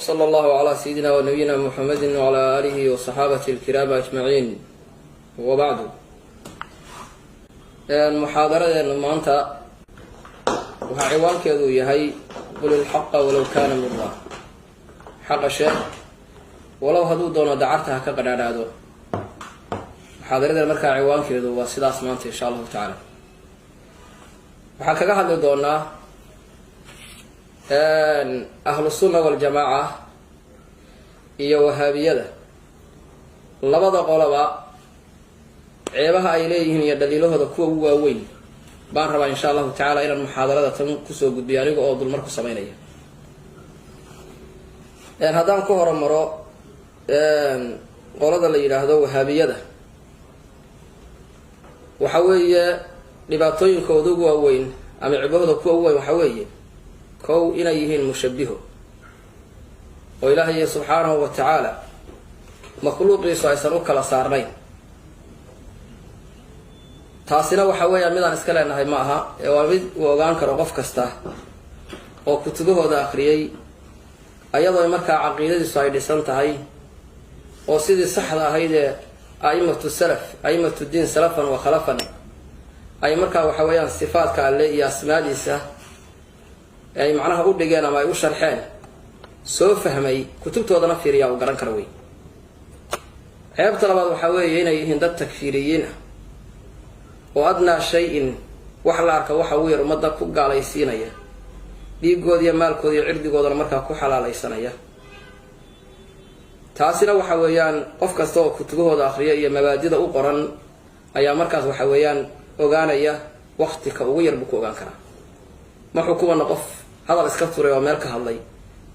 وصلى الله على سيدنا ونبينا محمد وعلى آله وصحابته الكرام أجمعين وبعد. Muxaadaradeenu maanta waxaa ciwaankeedu yahay "قل الحق ولو كان مرا", xaqa sheeg walow hadduu doono dacarta ha ka qadhaadhaado. Muxaadaradeena markaa ciwaankeedu waa sidaas. Maanta, insha Allahu tacaala, waxaan kaga hadli doonaa Ahlu Sunna Waljamaaca iyo Wahaabiyada, labada qoloba ceebaha ay leeyihiin iyo dhaliilahooda kuwa ugu waaweyn baan rabaa, insha Allahu tacaala, inaan muxaadarada tan kusoo gudbiyo, aniga oo dulmar ku sameynaya. Haddaan ku horumaro qolada la yidhaahdo Wahaabiyada, waxa weeye dhibaatooyinkooda ugu waaweyn ama ceebahooda kuwa ugu waaweyn waxa weeye, kow, inay yihiin mushabiho oo Ilaahay subxaanahu wa tacaala makhluuqiisu aysan u kala saarnayn. Taasina waxa weeyaan midaan iska leenahay ma aha, ee waa mid uu ogaan karo qof kasta oo kutubahooda akhriyey, ayadoo markaa caqiidadiisu ay dhisan tahay oo sidii saxda ahayd ee a'imatu salaf, a'imatu diin salafan wa khalafan, ay markaa waxa weeyaan sifaadka Alle iyo asmaadiisa ay macnaha u dhigeen ama ay u sharxeen soo fahmay, kutubtoodana fiiriyaa, uu garan karo wey. Ceebta labaad waxaa weeye inay yihiin dad takfiiriyiin ah oo أدنى شيء, wax la arka waxa ugu yar, ummadda ku gaalaysiinaya, dhiigooda iyo maalkooda iyo cirdigoodana markaa ku xalaalaysanaya. Taasina waxa weeyaan qof kasta oo kutubahooda akriya iyo mabaadida u qoran ayaa markaas waxa weeyaan ogaanaya. Wakti ka ugu yar buu ku ogaan karaa. Ma xukumano qof hadal iska turay oo meel ka hadlay.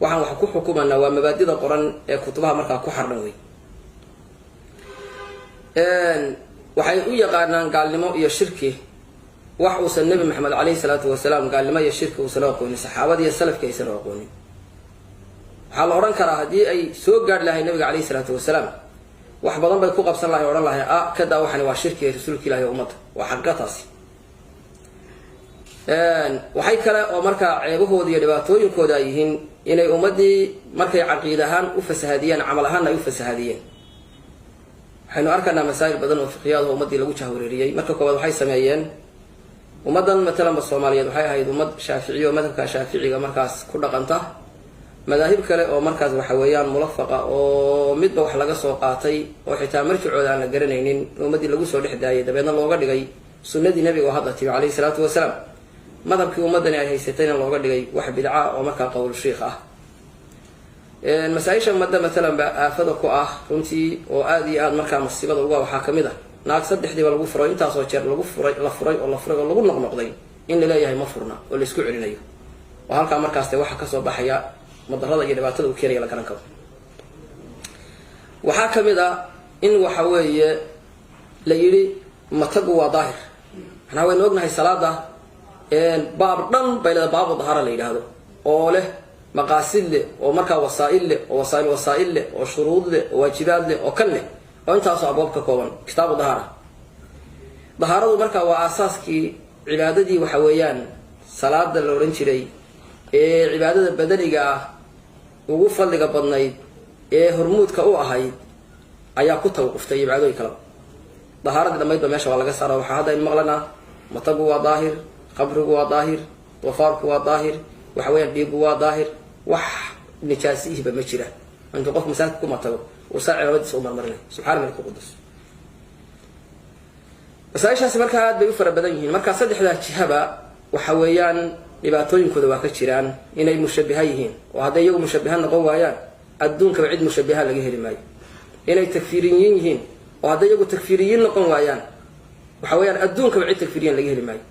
Waxaan wax ku xukumanaa waa mabaadida qoran ee kutubaha markaa ku xardhan wey. Waxay u yaqaanaan gaalnimo iyo shirki wax uusan Nebi Maxamed caleyhi salaatu wasalaam gaalnimo iyo shirki uusan u aqoonin, saxaabada iyo salafki aysan u aqoonin. Waxaa la odhan karaa, haddii ay soo gaadh lahay Nabiga caleyhi salaatu wasalaam, wax badan bay ku qabsan lahay, odhan lahay: "A kadaa, waxani waa shirki rasuulka Ilahi o ummadda." Waa xaqiiqa taasi. Waxay kale oo markaa ceebahooda iyo dhibaatooyinkooda ay yihiin inay ummaddii markay caqiid ahaan u fasahadiyeen, camal ahaanna ay u fasahadiyeen. Waxaynu arkaynaa masaa'il badan oo fiqiyaad oo ummaddii lagu jahwareeriyey. Marka koowaad, waxay sameeyeen ummaddan, matalanba Soomaaliyeed, waxay ahayd ummad Shaaficiya oo madhabka Shaaficiga markaas ku dhaqanta. Madaahib kale oo markaas waxa weeyaan mulafaqa oo midba wax laga soo qaatay oo xitaa marjicooda aan la garanaynin ummaddii lagu soo dhex daayay, dabeedna looga dhigay sunnadii Nebiga oo hadda timi caleyhi salaatu wasalaam. Madhabkii ummaddani ay haysatayna looga dhigay wax bidca oo markaa qowl shiikh ah. Masaa-isha ummadda matalan ba aafada ku ah runtii oo aada iyo aada markaa masiibada uga waxaa kamid ah naag saddexdiiba lagu furay, intaasoo jeer lagu furay, la furay oo la furay oo lagu noqnoqday, in laleeyahay ma furna oo laisku celinayo, oo halkaa markaas de waxa kasoo baxaya madarada iyo dhibaatada uu keenaya la garan karo. Waxaa ka mid ah in waxa weeye la yidhi matagu waa daahir. Macnaha waynu ognahay salaada baab dhan bay leeda, baabu dahaara la yidhaahdo, oo leh maqaasid leh, oo markaa wasaa'il leh, oo wasaa'il wasaa'il leh, oo shuruud leh, oo waajibaad leh, oo kan leh, oo intaasoo abwaab ka kooban kitaabu dahaara. Dahaaradu markaa waa aasaaskii cibaadadii, waxa weeyaan salaada la odhan jiray, ee cibaadada badaniga ah ugu fadliga badnayd ee hormuudka u ahayd ayaa ku tawquftay cibaadooyin kaleba. Dahaaradii dhammaydba meesha waa laga saara. Waxaa hadda aynu maqlanaa matagu waa daahir, khamrigu waa daahir, doofaarku waa daahir, waxa weeyaan dhiigu waa daahir, wax nijaasihiba ma jira. Intuu qofku masaajidka ku matago uu saa cimaamadiisa u marmarinay. Subxana malik qudus. Masaaishaasi markaa aad bay u fara badan yihiin. Marka saddexdaa jihaba waxa weeyaan dhibaatooyinkooda waa ka jiraan, inay mushabiha yihiin, oo hadday iyagu mushabiha noqon waayaan adduunkaba cid mushabiha laga heli maayo; inay takfiiriyiin yihiin, oo hadday iyagu takfiiriyiin noqon waayaan, waxa weeyaan adduunkaba cid takfiiriyan laga heli maayo.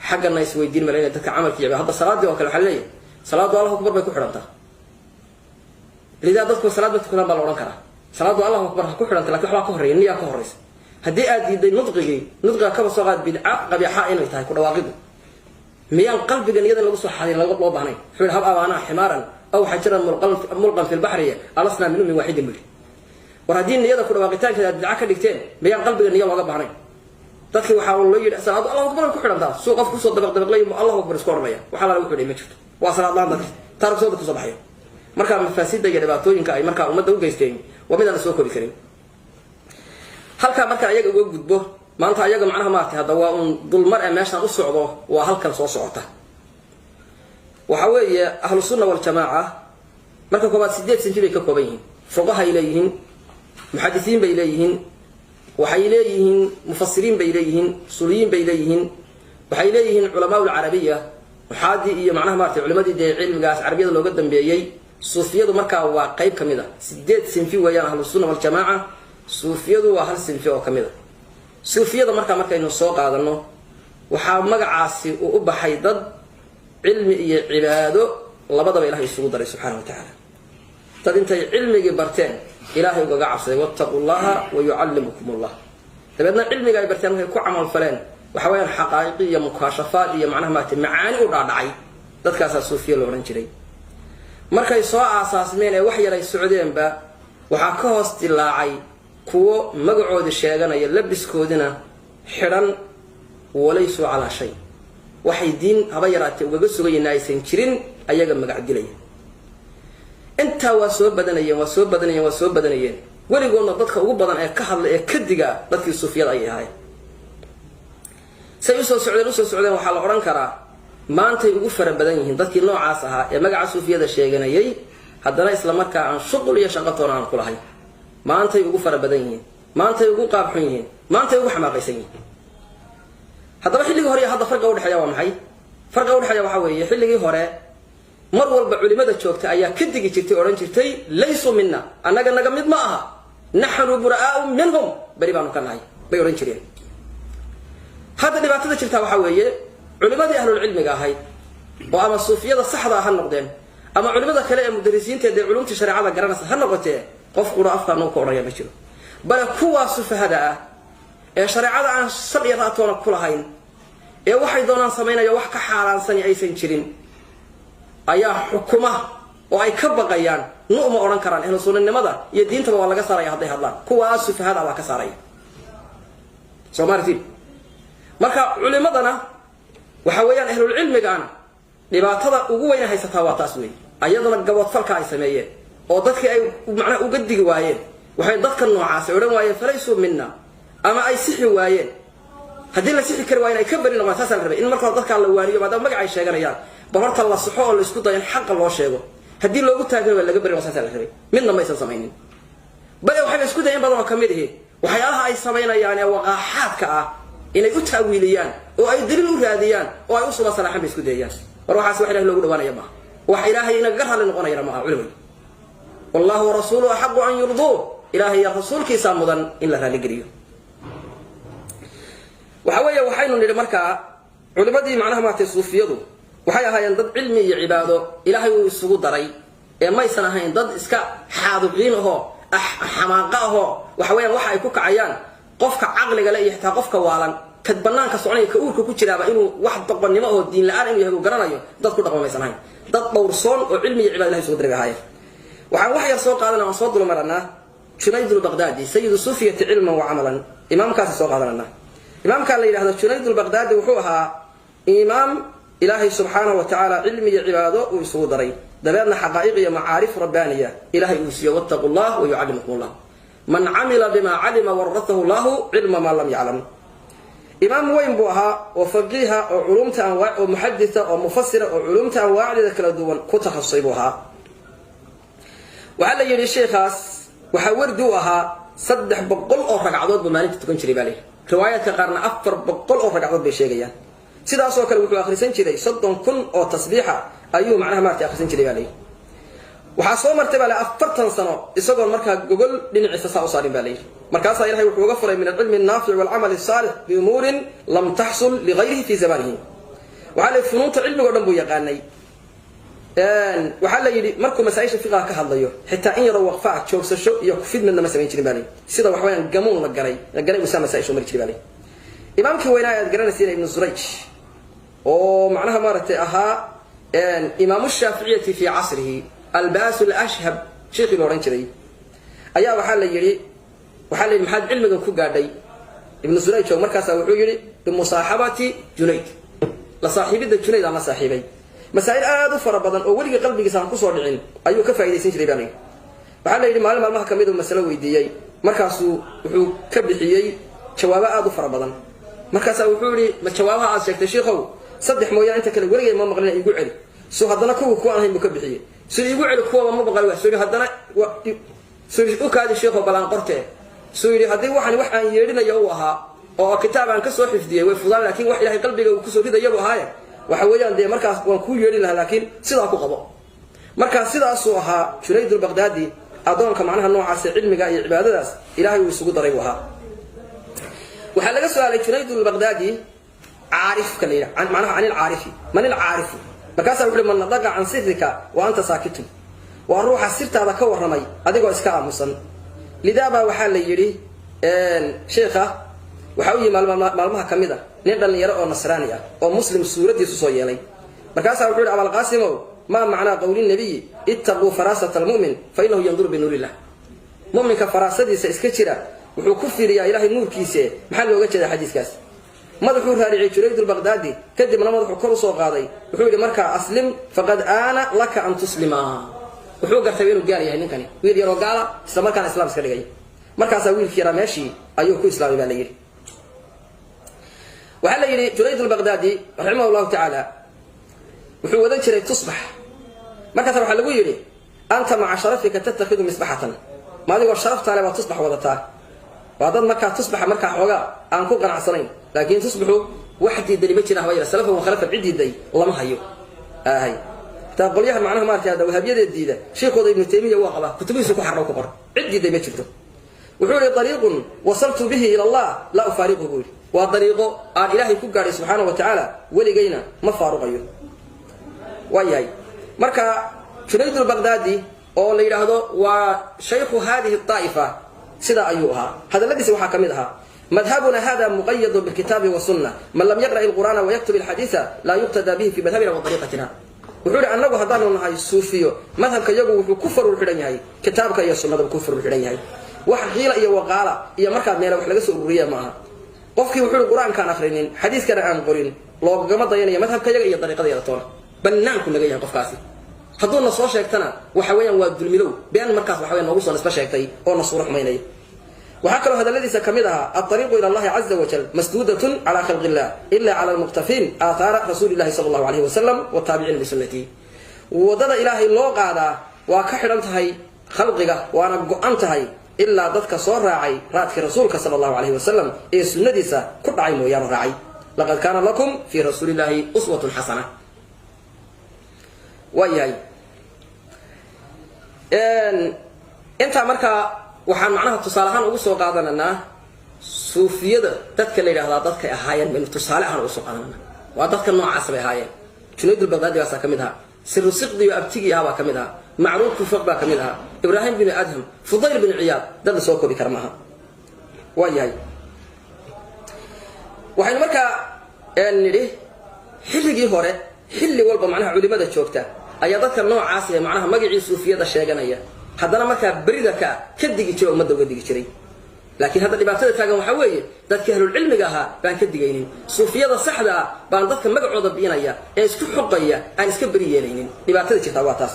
Xaggana isweydiin male inay dadka camalka yaba. Hadda salaadii oo kale waxaa leeyahay salaaddu Allahu akbar bay ku xidhantaa. Lidaa dadku salaad ba tukadaan baa la odhan karaa. Salaaddu Allahu akbar ha ku xidhanta, lakin waxbaa ka horreeya, niyaa ka horreysa. Haddii aad diiday nudqigii, nudqiga kaba soo qaad bidca qabiixa inay tahay ku dhawaaqidu, miyaan qalbiga niyada lagu soo xaadirin loo baahnayn? Wuxuu yihi: "هب أبانا حمارا أو حجرا ملقا في البحر ألسنا من أم واحد" buu yidhi. War haddii niyada ku dhawaaqitaankeeda aad bidca ka dhigteen, miyaan qalbiga niyo looga baahnayn? Dadki waxaa loo yidhi salaadu Allahu akbar ku xidhantaa, suu qof kusoo dabaq dabaqlay, Allahu akbar isku odhanaya. Waxaa lala wuxuu dhihi ma jirto, waa salaad laan. Dadka taarug soo dadka soo baxayo. Markaa mafaasida iyo dhibaatooyinka ay markaa ummadda u geysteen waa midaan la soo koobi karin. Halkaa markaa ayaga uga gudbo maanta, ayaga macnaha maartay hadda waa uun dulmar ee meeshaan u socdo, waa halkan soo socota. Waxa weeye Ahlu Sunna Waljamaaca marka koobaad 8 sinfi bay ka kooban yihiin. Fuqahay leeyihiin, muxadisiin bay leeyihiin, waxay leeyihiin mufasiriin bay leeyihiin, usuuliyiin bay leeyihiin, waxay leeyihiin culamaa lcarabiya, muxaadii iyo macnaha maratay culimadii dee cilmigaas carabiyada looga dambeeyey. Suufiyadu markaa waa qayb ka mid a. 8 sinfi weeyaan Ahlu Sunna Waljamaaca. Suufiyadu waa hal sinfi oo ka mid a. Suufiyada markaa markaynu soo qaadano, waxaa magacaasi uu u baxay dad cilmi iyo cibaado labadaba Ilahay isugu daray subxaana wa tacaala, dad intay cilmigii barteen Ilaahay ugaga cabsaday. "Wattaquu llaha wa yucallimukum ullah." Dabeedna cilmiga ay barteen markay ku camalfaleen, waxa weyaan xaqaa'iqi iyo mukaashafaad iyo macnaha maarata macaani u dhaadhacay. Dadkaasaa suufiya la odhan jiray. Markay soo aasaasmeen ee wax yar ay socdeenba, waxaa ka hoos dilaacay kuwo magacoodi sheeganaya, labiskoodina xidhan, walaysuu calaa shay, waxay diin haba yaraatee ugaga sugayina aysan jirin, ayaga magac dilaya. Intaa waa soo badanayeen, waa soo badanayeen, waa soo badanayeen. Weligoodna dadka ugu badan ee ka hadla ee ka diga dadkii suufiyada ayay ahaayeen. Say usoo socdeen, usoo socdeen, waxaa la odhan karaa maantay ugu fara badan yihiin dadkii noocaas ahaa ee magaca suufiyada sheeganayay, haddana isla markaa aan shuqul iyo shaqo toona aan ku lahayn. Maantay ugu fara badan yihiin, maantay ugu qaabxun yihiin, maantay ugu xamaaqaysan yihiin. Haddaba xilligii hore iyo hadda farqiga udhexeeya waa maxay? Farqiga udhexeeya waxaa weeye, xilligii hore mar walba culimada joogta ayaa ka digi jirtay, odhan jirtay: "Laysuu mina," annaga naga mid ma aha, "naxnu bura'aau minhum," beri baanu ka nahay bay odhan jireen. Hadda dhibaatada jirtaa waxaa weeye, culimadii ahlulcilmiga ahayd oo ama suufiyada saxda ha noqdeen ama culimada kale ee mudarisiinta dee culumtii shareecada garanaysa ha noqotee, qof qura afkaa noo ka odhanaya ma jiro. Bale kuwaa sufahada ah ee shareecada aan sal iyo ra'toona ku lahayn ee waxay doonaan samaynaya, wax ka xaaraansani aysan jirin, ayaa xukuma oo ay ka baqayaan. Nu'ma odhan karaan, ahlu sunnanimada iyo diintaba waa laga saaraya hadday hadlaan. Kuwaa sufahada baa ka saaraya, soo maartiin? Marka culimadana waxa weeyaan ahlulcilmigaana dhibaatada ugu weyna haysataa waa taas wey. Ayaduna gaboodfalka ay sameeyeen oo dadkii ay macnaha uga digi waayeen, waxay dadka noocaas ay odhan waayeen "falaysuu mina," ama ay sixi waayeen. Haddii la sixi kari waayen, ay ka beri noqdaan. Saasaa la rabay in marka hore dadkaa la waaniyo, maadaama magac ay sheeganayaan, bal horta la saxo oo la isku dayo in xaqa loo sheego. Haddii loogu taagay waa laga beri, saasaa la rabay. Midna maysan samaynin, bale waxayba isku dayan badan oo kamid ihi waxyaalaha ay samaynayaan ee waqaaxaadka ah inay u taawiiliyaan oo ay daliil u raadiyaan oo ay u suba salaaxan bay isku dayayaan. War waxaas wax Ilahay loogu dhawaanaya maaha, wax Ilaahay inagaga raalli noqonayana maaha, culimay. "Wallahu warasuuluhu axaqu an yurduuh." Ilaahay iyo rasuulkiisaa mudan in la raalligeliyo. Waxa weeye waxaynu nidhi markaa culimadii macnaha maaragtay suufiyadu waxay ahaayeen dad cilmi iyo cibaado Ilaahay uu isugu daray, ee maysan ahayn dad iska xaaduqiin ahoo xamaaqa ahoo waxa weeyaan waxa ay ku kacayaan qofka caqliga le iyo xitaa qofka waalan, kad banaanka soconaya, ka uurka ku jiraaba inuu wax doqonnimo oo diin la-aan inuu yahay uu garanayo. Dad ku dhaqma maysan ahayn, dad dhowrsoon oo cilmi iyo cibada Ilahay isugu daray bay ahaayeen. Waxaan wax yar soo qaadana, waan soo dulmaranaa, Junayd Lbaqdaadi, sayidu sufiyati cilman wa camalan. Imaamkaasi soo qaadanana, imaamkaa la yidhahdo Junayd Lbaqdaadi, wuxuu ahaa imaam Ilaahay subxaanahu wa tacaala cilmi iyo cibaado uu isugu daray, dabeedna xaqaa'iq iyo macaarif rabbaaniya Ilahay uu siiyo. "Wattaquu llah wa yucallimukum allah." "Man camila bima calima waratahu llahu cilma maa lam yaclam." Imaam weyn buu ahaa oo faqiiha oo culumta anwaa oo muxaditha oo mufasira oo culumta anwaacdeeda kala duwan ku takhasusay buu ahaa. Waxaa la yidhi sheikhaas waxaa wardi u ahaa 300 oo ragcadood buu maalinta tukan jiray baa la yidhi. Riwaayaadka qaarna 400 oo ragcadood bay sheegayaan. Sidaasoo kale wuxuu akhrisan jiray 30,000 oo tasbiixa ayuu macnaha maarata akhrisan jiray baa la yidhi. Waxaa soo martay baa la 40 sano isagoon markaa gogol dhinaciisa saa u saarin baa la yidhi. Markaasaa Ilahay wuxuu uga furay min alcilmi annaafic walcamal asaalix biumuurin lam taxsul ligayrihi fi zamanihi. Waxaa la yidhi funuunta cilmigo dhan buu yaqaanay. Waxaa la yidhi markuu masaaisha fiqaha ka hadlayo, xitaa in yaroo waqfa ah, joogsasho iyo kufid midna ma samayn jirin baa layidhi. Sida wax weyaan gamuun la garay la garay usaa masaaisha u mari jiray baa layidhi. Imaamkii weynaa aad garanaysiin, Ibnu Zurayj, oo macnaha maaragtay ahaa imaamu shaaficiyati fi casrihi, Albaas lashhab sheikii la odhan jiray, ayaa waxaa la yidhi: "Maxaad cilmigan ku gaadhay, Ibnu Zurayj?" Oo markaasaa wuxuu yidhi: "Bimusaaxabati Junayd, la saaxiibidda Junayd aan la saaxiibay." Masaa'il aad u fara badan oo weligii qalbigiisa aan kusoo dhicin ayuu ka faaidaysan jiray baa layidhi. Waxaa la yidhi maalin maalmaha kamid uu masalo weydiiyey, markaasuu wuxuu ka bixiyey jawaabo aad u fara badan. Markaasaa wuxuu yidhi: "Ma jawaabaha aad sheegtay, shiikhow, saddex mooyaan inta kale weligay ma maqlina, iigu celi." Su haddana kuwa kuwa aan ahayn buu ka bixiyey. Su iigu celi, kuwaba ma maqal. Su yidhi haddana, su yidhi: "U kaadi, shiikhow, balaan qortee." Suu yidhi: "Haddii waxani wax aan yeedhinayo uu ahaa oo kitaab aan ka soo xifdiyey, way fudaan, laakiin wax Ilahay qalbiga uu kusoo ridayabu ahaaye, waxa weeyaan dee markaas waan kuu yeedhin lahaa, laakiin sidaa ku qabo." Markaa sidaasuu ahaa Junayd Albaqdaadi. Addoonka macnaha noocaas cilmiga iyo cibaadadaas Ilahay uu isugu daray buu ahaa. Waxaa laga su-aalay Junayd Albaqdaadi caarifka la yidhaha, macnaha can ilcaarifi: "Man ilcaarifu?" Markaasaa wuxu uhi: "Man nadaqa can sirrika wa anta saakitun." Waa ruuxa sirtaada ka warramay adigoo iska aamusan. Lidaabaa waxaa la yidhi sheikha waxaa u yimi maalmaha ka mid a nin dhallinyaro oo nasraani ah oo Muslim suuraddiisu soo yeelay. Markaasaa wuxuu yidhi: "Abalqaasimow, maa macnaa qowli nabiyi: 'Ittaquu faraasata almu'min, fa innahu yanduru binuur illah'? Mu'minka faraasadiisa iska jira, wuxuu ku fiiriyaa Ilaahay nuurkiise. Maxaa looga jeedaa xadiiskaas?" Madaxuu raariciyey Junayd Albaqdaadi, kadibna madaxuu kor usoo qaaday. Wuxuu yidhi markaa: "Aslim, faqad aana laka an tuslima." Wuxuu gartay inuu gaal yahay ninkani, wiil yaroo gaala, isla markaana Islaam iska dhigay. Markaasaa wiilkii yaraa meeshii ayuu ku islaamay baa la yidhi. Waxaa la yidhi Junayd Albaqdaadi raximah llahu tacaala wuxuu wadan jiray tusbax. Markaasa waxaa lagu yidhi: "Anta maca sharafika tattakhidu misbaxatan? Ma adigoo sharaftaale baa tusbax wadataa?" Waa dad markaa tusbaxa markaa xoogaa aan ku qanacsanayn, laakiin tusbaxu wax diidani ma jiraan, haba yara salafan wa khalafan, cid diiday lama hayo. Ahay, taa qolyaha macnaha maarata hadda wahaabiyadee diida, sheikooda Ibnu Taymiya waa qabaa, kutubihiisu ku xarro ku qor, cid diiday ma jirto. Wuxuu yihi: "Ariiqun wasaltu bihi ila Allah laa ufaariqu," buu yidhi. Waa dariiqo aan Ilaahay ku gaadhay subxaana wa tacaala, weligayna ma faaruqayo. Waa yahay. Marka Junayd Albaqdaadi oo la yidhaahdo waa shaykhu hadihi aa'ifa, sidaa ayuu ahaa. Hadalladiisa waxaa ka mid ahaa: "Madhabuna hada muqayadu bilkitaabi wasunna. Man lam yaqra'i alqur'aana wayaktub alxadiisa laa yuqtada bihi fi madhabina wa ariiqatina." Wuxuu yihi: "Annagu haddaanu nahay suufiyo, madhabka yagu wuxuu ku farur xidhan yahay kitaabka iyo sunnada, ku farur xidhan yahay. Wax qiila iyo waqaala iyo markaad meela wax laga soo ururiya ma aha. Qofkii," wuxuu yihi, "qur-aankaan akrinin, xadiiskana aan qorin, loogagama dayanayo madhabka yaga iyo dariiqadayada toona. Banaanku naga yahay qofkaasi. Hadduuna soo sheegtana, waxa weeyaan waa dulmilow been markaas waxa weyan noogu soo nisbo sheegtay oo na suuro xumaynaya." Waxaa kaloo hadalladiisa ka mid ahaa: "Alariiqu ila Allahi caza wajal masduudatun cala khalqi illah, ila cala almuqtafiin aathaara rasuuli llahi sala allahu alayhi wasalam wataabiciina lisunatihi. Waddada Ilaahay loo qaadaa waa ka xidhan tahay khalqiga, waana go-an tahay, ilaa dadka soo raacay raadkii Rasuulka sala allahu alayhi wasalam ee sunnadiisa ku dhacay mooyaane, raacay. Laqad kaana lakum fii rasuuli illahi uswatun xasana." Waa yahay. Intaa markaa waxaan macnaha tusaale ahaan ugu soo qaadananaa suufiyada dadka la yidhahdaa dadkay ahaayeen baynu tusaale ahaan ugu soo qaadananaa. Waa dadka noocaas bay ahaayeen. Junayd Albaqdaadi baasaa ka mid ahaa, Siru Siqdi oo abtigii ahaa baa ka mid ahaa, Macruuf Kufaq baa ka mid ahaa, Ibraahim binu Adham, Fudayl binu Ciyaad, dad la soo koobi kara maaha. Waa yahay. Waxaynu markaa nidhi xilligii hore, xilli walba macnaha culimada joogta ayaa dadka noocaas ee macnaha magacii suufiyada sheeganaya, haddana markaa berida ka ka digi jiray, ummadda uga digi jiray. Laakiin hadda dhibaatada taagan waxaa weeye dadkii ahlulcilmiga ahaa baan ka digaynin. Suufiyada saxda ah baan dadka magacooda biinaya ee isku xoqaya aan iska beri yeelaynin. Dhibaatada jirtaa waa taas.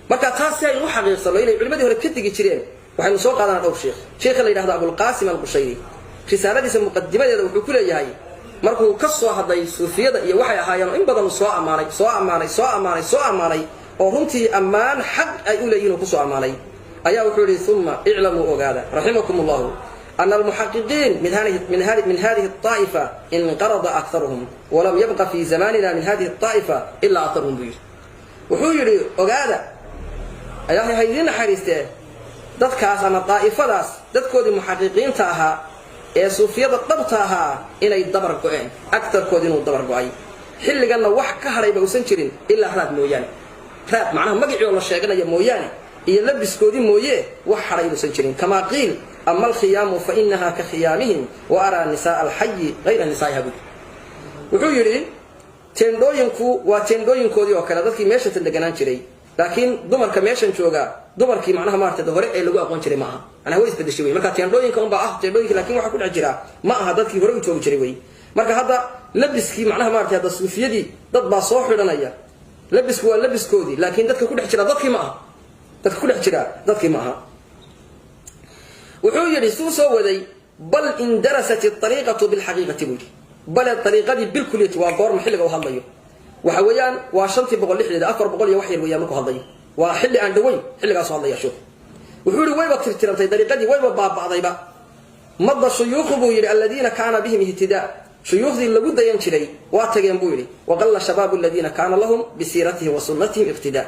Marka taas si aynu u xaqiiqsano inay culimadii hore ka digi jireen, waxaynu soo qaadanaa dhowr sheekh. Sheekha la yidhahdo Abulqaasim Alqushayri risaaladiisa muqadimadeeda wuxuu ku leeyahay, markuu ka soo hadlay suufiyada iyo waxay ahaayeen oo in badan soo ammaanay, soo ammaanay, soo ammaanay, soo ammaanay, oo runtii ammaan xaq ay u leeyihin uu kusoo ammaanay, ayaa wuxuu yihi: "Uma iclamuu," ogaada, "raximakum allahu, ana almuxaqiqiin min hadihi الطaa'ifa inqarada akharuhum, walam yabqa fi zamanina min hadihi الطaa'ifa ilaa atharuhum," buu yidhi. Wuxuu yidhi: "Ogaada, Ilaahay ha idiin naxariistee, dadkaas ama daa'ifadaas dadkoodii muxaqiqiinta ahaa ee suufiyada dhabta ahaa inay dabar go-een, agtarkoodi inuu dabar go-ay, xilliganna wax ka hadhayba usan jirin ilaa raad mooyaane, raad macnaha magacii oo la sheeganaya mooyaane iyo labiskoodii mooye, wax hadhay inuusan jirin. Kamaa qiil: ama alkhiyaamu fa inaha ka khiyaamihim, wa araa nisaaa alxayi hayra nisaa'iha," bui. Wuxuu yidhi: "Teendhooyinku waa teendhooyinkoodii oo kale, dadkii meesha tan deganaan jiray, laakiin dumarka meeshan jooga dumarkii macnaha maarata hore ee lagu aqoon jiray ma aha, macnaha way isbedeshay wey. Marka teendhooyinka unbaa ah teendhooyinka, lakin waxa ku dhex jira ma aha dadkii hore u joogi jiray wey. Marka hadda labiskii macnaha maarata hadda suufiyadii dad baa soo xidhanaya." Labisku waa labiskoodii, laakiin dadka ku dhex jira dadkii ma aha. Dadka ku dhex jira dadkii ma aha. Wuxuu yidhi, suu soo waday, bal indarasat ariiqatu bilxaqiiqati, buu yidhi, bale ariiqadii bilkuliyati. Waa goorma xilliga uu hadlayo? Waxa weeyaan waa 500 dhexdeeda, 400 iyo wax yar weeyaan markuu hadlayo. Waa xilli aan dhaweyn xilligaasu hadlaya sheekhu. Wuxuu yidhi, wayba tirtirantay dariiqadii, wayba baaba'dayba. Mada shuyuukhu, buu yidhi, aladiina kaana bihim ihtidaa, shuyuukhdii lagu dayan jiray waa tageen, buu yidhi. Waqalla shabaabu aladiina kaana lahum bisiiratihim wa sunnatihim iqtidaa,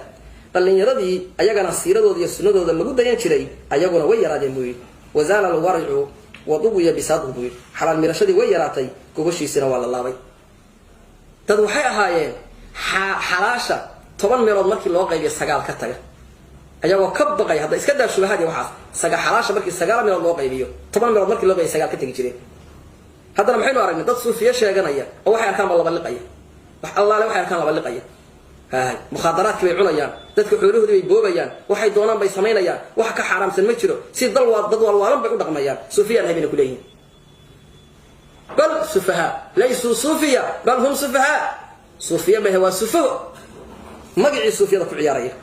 dhallinyaradii ayagana siiradooda iyo sunnadooda lagu dayan jiray ayaguna way yaraadeen, buu yidhi. Wazaala alwaricu waduwiya bisaadhu, buu yidhi. Xalaal mirashadii way yaraatay, gogoshiisina waa la laabay. Dad waxay ahaayeen xalaasha 10 meelood markii loo qaybiyo 9 ka taga, ayagoo ka baqay hadda iska daa shubahaad iyo waxaas. Xalaasha markii 9 meelood loo qaybiyo, 10 meelood markii loo qaybiyo, 9 ka tegi jireen. Haddana maxaynu aragnay? Dad suufiye sheeganaya oo waxay arkaan ba laba liqaya, wax allaale waxay arkaan laba liqaya. Hay, mukhaadaraadkii bay cunayaan, dadka xoolahoodii bay boobayaan, waxay doonaan bay samaynayaan, wax ka xaaraamsan ma jiro. Si dal waa dad waalwaalan bay u dhaqmayaan. Suufiyaan ahay bayna kuleeyihiin. Bal sufahaa laysuu suufiya, bal hum sufahaa. Suufiya mahe, waa sufaho magacii suufiyada ku ciyaaraya.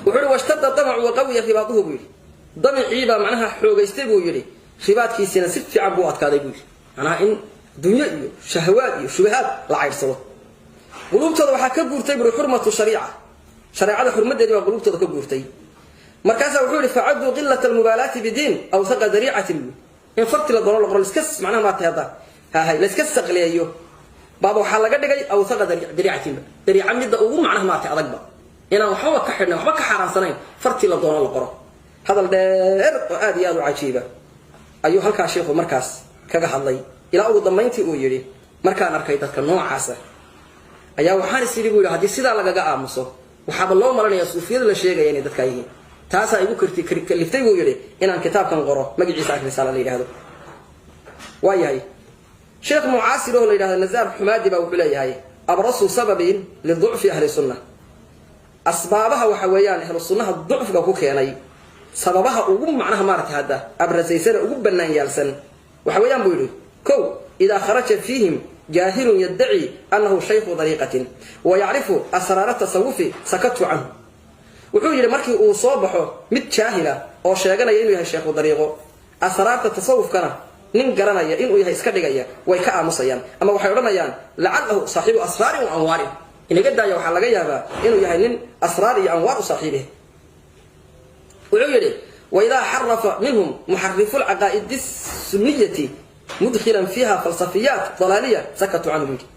Wuxuu yihi, washtada damacu waqawiya ribaaduhu, buu yidhi. Damiciibaa macnaha xoogaystay, buu yidhi, ribaadkiisina si fiican buu adkaaday, buu yidhi. Macnaha in dunyo iyo shahawaad iyo shubahaad la caydhsado. Quluubtooda waxaa ka guurtay, buri, xurmatu shariica, shareecada xurmadeedii baa quluubtooda ka guurtay. Markaasaa wuxuu yihi, facaduu qilata almubaalaati bidiin awsaqa dariicatin, buu in farti la doono la qoro, laiska macnaha maatay hadda hahay layska saqleeyo baaba waxaa laga dhigay awsaqa dariicatinba, dariica midda ugu macnaha maatay adagba, inaan waxbaba ka xidhnayn, waxba ka xaaraamsanayn, fartii la doono la qoro. Hadal dheer oo aad iyo aad u cajiiba ayuu halkaa sheikhu markaas kaga hadlay, ilaa ugu dambayntii uu yidhi, markaan arkay dadka noocaasa ayaa waxaan is yidhi, buu yidhi, haddii sidaa lagaga aamuso, waxaaba loo malanaya suufiyada la sheegaya inay dadkaa yihiin. Taasaa igu kaliftay, buu yidhi, inaan kitaabkan qoro, magaciisa Alrisaala la yidhahdo. Waa yahay, sheekh mucaasir oo la yidhahdo Nazaar Xumaadi baa wuxuu leeyahay, abrasu sababin liducfi ahli sunna, asbaabaha waxa weeyaan ahlu sunnaha ducfiga ku keenay, sababaha ugu macnaha maaragtay hadda abrasaysana, ugu bannaan yaalsan, waxa weeyaan, buu yidhi, kow, idaa kharaja fiihim jaahilun yaddaci annahu shaykhu dariiqatin wa yacrifu asraara tasawufi sakatuu canhu. Wuxuu yidhi, markii uu soo baxo mid jaahila oo sheeganaya inuu yahay sheekhu dariiqo, asraarta tasawufkana nin garanaya inuu yahay iska dhigaya, way ka aamusayaan, ama waxay odhanayaan, lacalahu saaxiibu asraarin wa anwaarin, inaga daaya, waxaa laga yaabaa inuu yahay nin asraar iyo anwaar u saaxiibeh. Wuxuu yidhi, waidaa xarafa minhum muxarifu lcaqaa'idi sunniyati mudkhilan fiiha falsafiyaat dalaaliya sakatuu canhu, buu yidhi.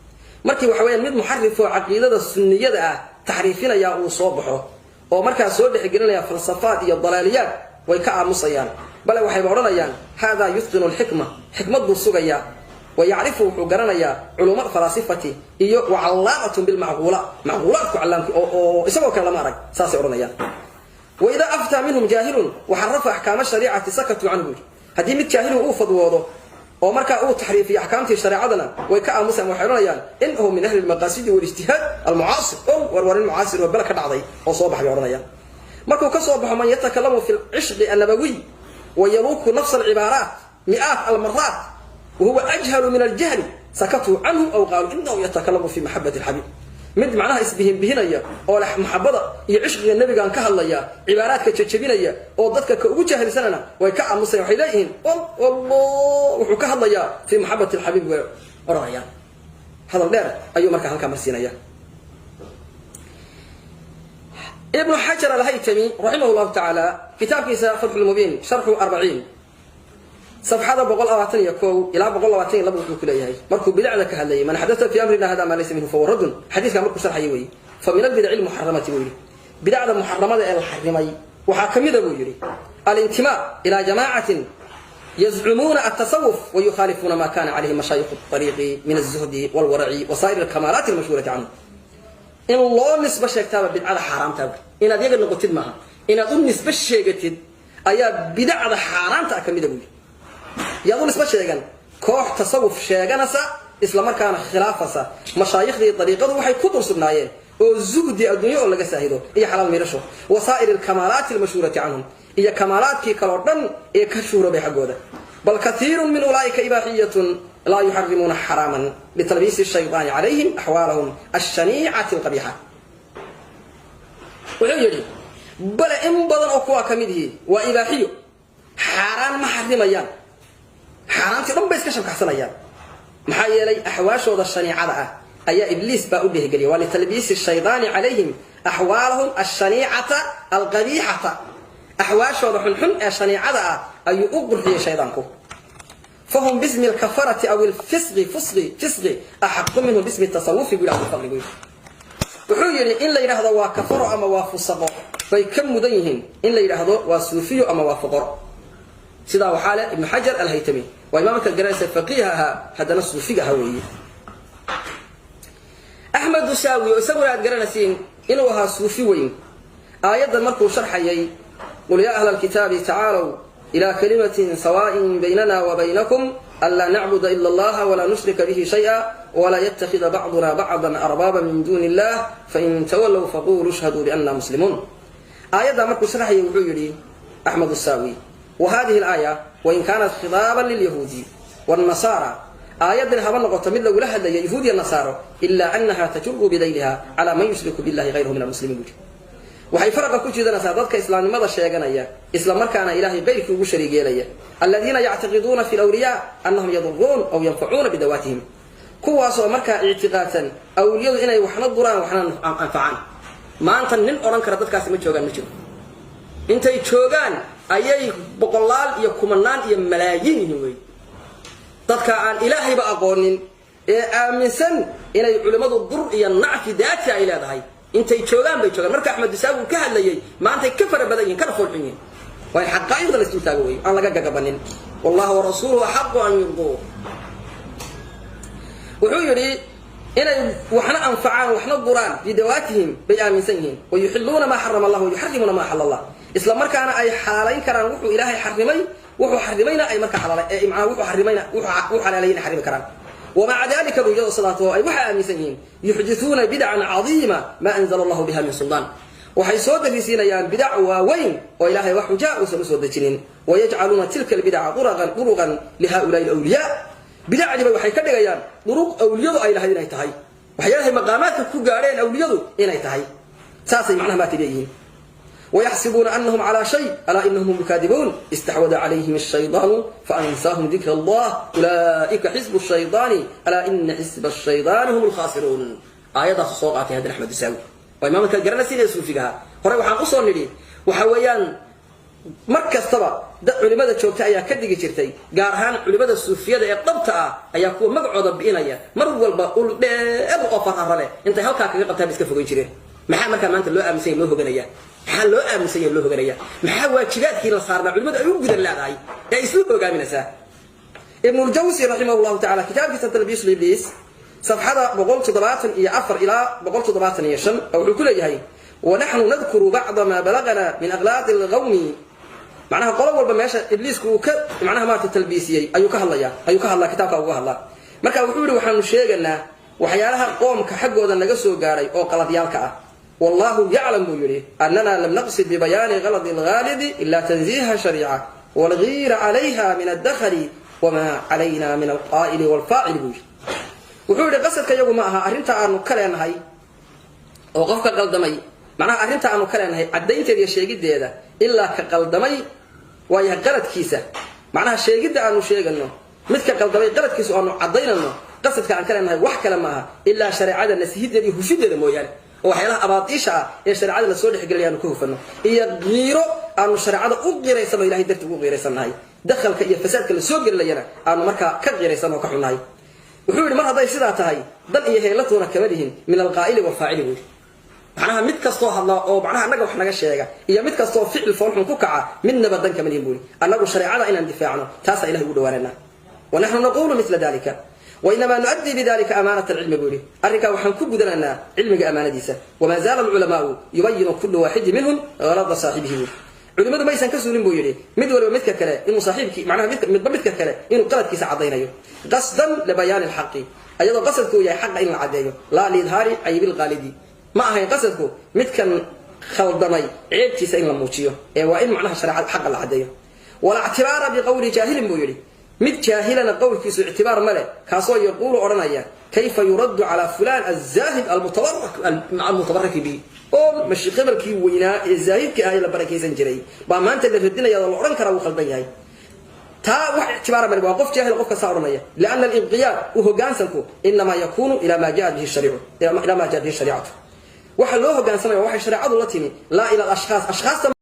Markii waxa weyaan mid muxarifoo caqiidada sunniyada ah taxriifinaya uu soo baxo oo markaa soo dhexgelinaya falsafaad iyo dalaaliyaad, way ka aamusayaan, bale waxayba odhanayaan, haadaa yutqinu lxikma, xikmad buu sugayaa, wa yacrifu, wuxuu garanayaa, culuuma falaasifati iyo wacallaamatun bilmacquula, macquulaadku callaamki oo isagoo kale lama arag, saasay odhanayaan. Waidaa aftaa minhum jaahilun waxarafa axkaama shariicati sakatuu canhu, buu yidhi. Haddii mid jaahilu uu fadwoodo oo markaa uu taxriifiyo axkaamtii shareecadana, way ka aamusayaan, waxay odhanayaan, inahu min ahli lmaqaasidi walijtihaad almucaasir, o war waa nin mucaasir oo bele ka dhacday oo soo baxay, bay odhanayaan. Markuu ka soo baxo man yatakalamu fi lcishqi annabawiy wa yaluuku nafsa alcibaaraat mi'aat almaraat wahuwa ajhalu min aljahli sakatuu canhu aw qaaluu inahu yatakalamu fi maxabati alxabiib. Mid macnaha isbihinbihinaya oo leh maxabada iyo cishqiga nebigaan ka hadlaya, cibaaraadka jajabinaya oo dadka ka ugu jaahilsanana, way ka aamusayan, waxay leeyihiin, allah wuxuu ka hadlayaa fii maxabati alxabiib, way odhanayaan. Hadal dheer ayuu markaa halkaa marsiinaya. Ibnu Xajar Alhaytami raximah llahu tacaala, kitaabkiisa Fatxulmubiin, sharxu 40, safxada 121 ilaa 122, wuxuu ku leeyahay markuu bidacda ka hadlayay, man xadaa fi amrina hada maa laysa minhu fahuwa raddun, xadiiska markuu sharxaya weeye, fa min albidaci lmuxaramati, buu yidhi, bidacda muxaramada ee la xarimay waxaa ka mida, buu yidhi, alintimaa ilaa jamaacatin yazcumuuna altasawuf wayukhaalifuuna ma kana calayhi mashaayikhu ariiqi min alzuhdi walwaraci wa saa'ir alkamaalaati almashhuurati canhu. In loo nisbo sheegtaaba bidcada xaaraamtaa buui. Inaad yaga noqotid maaha, inaad u nisbo sheegatid ayaa bidacda xaaraamta ah ka mida, buu yidhi. Yaad u nisbo sheegan? Koox tasawuf sheeganasa, isla markaana khilaafasa mashaayikhdii dariiqadu waxay ku dul sugnaayeen oo zuhdi, adduunyo oo laga saahido, iyo xalaal miirasho, wasaa'ir alkamaalaati almashhuurati canhum, iyo kamaalaadkii kaleo dhan ee ka shuhroobay xaggooda. Bal kaiirun min ulaa'ika ibaaxiyatun. Laa yuxarimuuna xaraaman litalbiisi shayطaani calayhim axwaalahum ashaniicati alqabiixa. Wuxuu yidhi, bale in badan oo kuwaa ka mid ihi waa ibaaxiyo, xaaraan ma xarimayaan, xaaraantii dhan bay iska shabkaxsanayaan. Maxaa yeelay, axwaashooda shaniicada ah ayaa Ibliis baa u dhehgeliya. Waa litalbiisi shaydaani calayhim axwaalahum ashaniicata alqabiixata, axwaashooda xunxun ee shaniicada ah ayuu u qurxiyey shaydaanku. Fahum bismi lkafarati aw ilfisqi fusqi fisqi axaqu minhum bismi tasawufi, bu yidhi Abulfadli. Bu yidhi, wuxuu yidhi, in la yidhaahdo waa kafaro ama waa fusaqo bay ka mudan yihiin in la yidhaahdo waa suufiyo ama waa fuqaro. Sidaa waxaa leh Ibnu Xajar Alhaytami, waa imaamka garanaysa, faqiih ahaa, haddana suufiga ahaa weeye. Axmed Usaawi, oo isaguna aad garanaysiin inuu ahaa suufi weyn, aayaddan markuu sharxayay, "Qul yaa ahla alkitaabi tacaalow ilaa kalimatin sawa'in baynana wa baynakum anlaa nacbuda ila allaha walaa nushrika bihi shay'a walaa yattakhida bacduna bacdan arbaaba min duuni illah, fain tawallow faquluu ishhaduu bianna muslimuun." Aayaddaa markuu sharxayay wuxuu yidhi Axmed Usaawi: "Wa hadihi alaaya, wain kaanat khitaaban lilyahuudi wاnnasaara," aayaddan haba noqoto mid lagula hadlaya yahuud iyo nasaaro, "ilaa anaha tajuru bidayliha calaa man yushriku billahi hayrahu min almuslimiin," buu yidhi. Waxay faraqa ku jiidanaysaa dadka islaamnimada sheeganaya, isla markaana Ilahay qayrkii ugu shariig yeelaya, "aladiina yactaqiduuna fi lwliyaa annahum yaduruun aw yanfacuuna bidawaatihim," kuwaasoo markaa ictiqaadsan awliyadu inay waxna duraan, waxna anfacaan. Maanta nin odhan kara dadkaasi ma joogaan ma jiro. Intay joogaan ayay boqolaal iyo kumanaan iyo malaayiin yihiin wey, dadka aan Ilaahayba aqoonin ee aaminsan inay culimmadu dur iyo nacfi daati ay leedahay. Intay joogaan bay joogaan. Marka Axmed Isaawi uu ka hadlayay, maantay ka fara badan yihin, kana foolxun yihin. Waa in xaqaa'iqda la isdultaago wey, aan laga gagabanin. "Wallahu warasuuluhu axaqu an yurduu." Wuxuu yidhi, inay waxna anfacaan, waxna duraan bidawaatihim bay aaminsan yihiin. "Wayuxiluuna maa xarama allah wayuxarimuuna maa axala allah," isla markaana ay xaalayn karaan wuxuu Ilaahay xarimay, wuxuu xarimayna ay markaa xalaala, manaa wuxuu xarimayna, wuxuu xalaalayna xarimi karaan. Wamaca dalika, bu iyadoo sidaas oo ay waxaa aaminsan yihiin, "yuxdithuuna bidcan cadiima maa anzala allahu biha min suldaan," waxay soo darisiinayaan bidac waaweyn oo Ilahay wax xujaa uusan usoo dejinin. "Wayajcaluuna tilka albidaca duruqan lihaulaai alwliyaa," bidacdiiba waxay ka dhigayaan duruq awliyadu ay lahayd inay tahay, waxyaalahay maqaamaadka ku gaadheen awliyadu inay tahay. Saasay macnaha maata leeyihiin. "Wayaxsibuuna anahum calaa shay, alaa inahum hum lkaadibuun. Istaxwada calayhim ashaydaanu faansaahum dikra allah. Ulaa'ika xisbu shaydaani, alaa ina xisba ashaydaani hum lkhaasiruun." Aayadaasu soo qaatay haddana Axmed Isaawi, waa imaamka garanaysiin ee suufigaha. Hore waxaan usoo nidhi, waxa weeyaan, mar kastaba dad culimada joogta ayaa ka digi jirtay, gaar ahaan culimada suufiyada ee dhabta ah ayaa kuwa magacooda bi'inaya mar walba ul dheer oo farara leh intay halkaa kaga qabtaan iska fogeyn jireen. Maxaa markaa maanta loo aaminsan yahay loo hoganaya? Maxaa loo aaminsan yahay loo hoganaya? Maxaa waajibaadkii la saarnaa culimadu ay u gudan leedahay ee isla hogaaminaysaa? Ibnuljawsi raximah llahu tacala, kitaabkiisa Talbiis Ibliis, safxada 174 ilaa 175, wuxuu ku leeyahay: "Wanaxnu nadkuru bacda maa balagana min akhlaaqi alqawmi." Macnaha qolo walba meesha Ibliisku uu ka macnaha maarata talbiisiyey ayuu ka hadlaya, ayuu ka hadlaa, kitaabka uga hadlaa. Marka wuxuu yihi, waxaanu sheeganaa waxyaalaha qoomka xaggooda naga soo gaadhay oo qaladyaalka ah. "Wallahu yaclam," buu yidhi, "annana lam naqsid bibayaani galadi alghaalidi ila tanziiha shariica walgiira calayha min addakli wama calayna min alqaa'ili walfaacili," buu yidhi. Wuxuu yidhi, qasadka iyagu ma aha arrinta aanu ka leenahay oo qofka qaldamay, macnaha arrinta aanu ka leenahay caddaynteeda iyo sheegiddeeda, ilaa ka qaldamay waayahay qaladkiisa, macnaha sheegidda aanu sheegano midka qaldamay qaladkiisa aanu caddaynano, qasadka aan ka leenahay wax kale ma aha ilaa shareecada nasihideeda iyo hufideeda mooyaane, oo waxyaalaha abaadiisha ah ee shareecada lasoo dhexgelaya aanu ka hufano, iyo qiiro aanu shareecada u qiiraysano, Ilahay darti ugu qiiraysannahay, dakhalka iyo fasaadka lasoo gelinayana aanu markaa ka qiiraysan oo ka xunnahay. Wuxuu yidhi, mar hadday sidaa tahay, dan iyo heelatoona kama lihin min alqaa'ili walfaacili, buu yidhi. Macnaha mid kastoo hadla oo macnaha annaga wax naga sheega iyo mid kastoo ficil foolxun ku kaca, midnaba dan kama lihin, buu yidhi. Annagu shareecada inaan difaacno, taasaa Ilahay ugu dhawaanana. "Wanaxnu naqulu mila dalika, wainamaa nu'adii bidalika amaanat alcilmi," buu yidhi. Arrinkaa waxaan ku gudanaynaa cilmiga amaanadiisa. "Wamaa zaala alculamaau yubayinu kullu waaxidin minhum galada saaxibihi," buu yidhi. Culimadu maysan ka suulin, buu yidhi, mid waliba midka kale inuu saaxiibkii, macnaha midba midka kale inuu qaladkiisa caddaynayo, qasdan libayaani alxaqi, ayadoo qasadku uu yahay xaqa in la caddeeyo, laa liidhaari caybi lqaalidi. Ma ahayn qasadku midkan khaldamay ceebtiisa in la muujiyo, ee waa in macnaha shareecada xaqa la caddeeyo. "Wala ctibaara biqawli jaahilin," buu yidhi. Mid jaahilana qowlkiisu ictibaar ma leh, kaasoo yaquulu odhanaya: "Kayfa yuraddu calaa fulan azaahid almutabaraki bihi?" Oo hebalkii weynaa ee zaahidka ah ee la barakaysan jiray baa maanta la radinaya oo la odhan karaa wuu khaldan yahay. Taa wax ictibaara male, waa qof jaahil qof kasta odhanaya. Lianna alinqiyaad, u hogaansanku, inamaa yakunu ila ma jaat bihi shariicu, ila ma jaat bihi shariicatu. Waxa loo hogaansamaya waxay shareecadu la timi, laa ila alashkhaas, ashkhaasta.